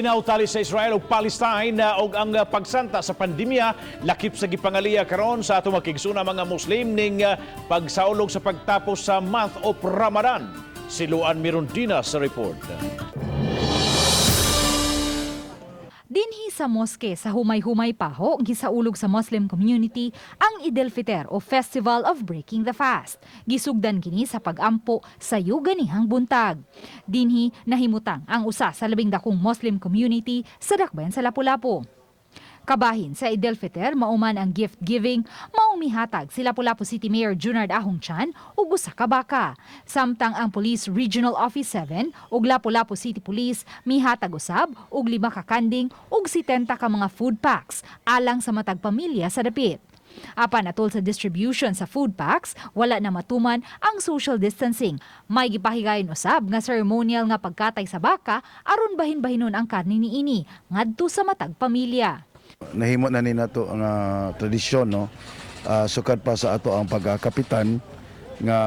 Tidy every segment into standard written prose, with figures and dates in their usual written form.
Kalinaw tali sa Israel ug Palestine ug ang pagsanta sa pandemya lakip sa gipangaliya karon sa atong mga mga Muslim ning pagsaulog sa pagtapos sa month of Ramadan. Si Luan Mirundina sa report. Dinhi sa moske sa Humay-Humay Paho, gisaulog sa Muslim community ang Eid al-Fitr o Festival of Breaking the Fast. Gisugdan kini sa pagampo sa ganihang buntag. Dinhi nahimutang ang usa sa labing dakong Muslim community sa dakbayan sa Lapu-Lapu. Kabahin sa Eid al-Fitr mauman ang gift giving, maong mihatag si Lapu-Lapu City Mayor Junard Ahong Chan og usa ka baka. Samtang ang Police Regional Office 7 ug Lapu-Lapu City Police mihatag usab og 5 ka kanding ug 70 ka mga food packs alang sa matag pamilya sa dapit. Apan atol sa distribution sa food packs, wala na matuman ang social distancing. May gipahigayon usab nga ceremonial nga pagkatay sa baka aron bahin-bahinon ang karne niini ngadto sa matag pamilya. Nahimo na ni nato ang tradisyon, no, sukad pa sa ato ang pagkapitan nga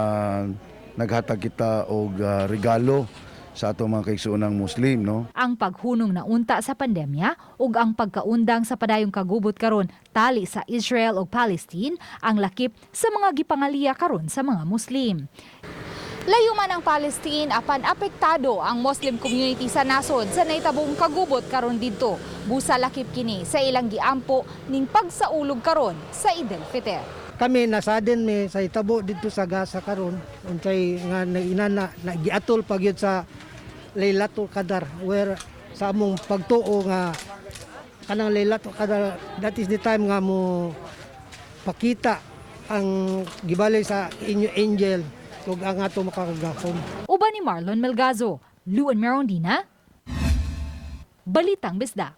naghatag kita og regalo sa ato mga kaigsuonang Muslim, no. Ang paghunong na unta sa pandemya ug ang pagkaundang sa padayong kagubot karon tali sa Israel ug Palestine ang lakip sa mga gipangaliya karon sa mga Muslim. Layo man ang Palestine, apan apektado ang Muslim community sa nasod sa nahitabong kagubot karon didto. Busa lakip kini sa ilang giampo ning pagsaulog karon sa Eid al-Fitr. Kami nasadden mi sa itabo didto sa Gaza karon, unsay nga inana na giatol pa gyud sa Lailatul Qadar, where sa among pagtuo nga kanang Lailatul Qadar, that is the time nga mo pakita ang gibali sa inyo angel ug ang ato makakagahom. Uban ni Marlon Melgazo, Luan Merondina, Balitang Bisdak.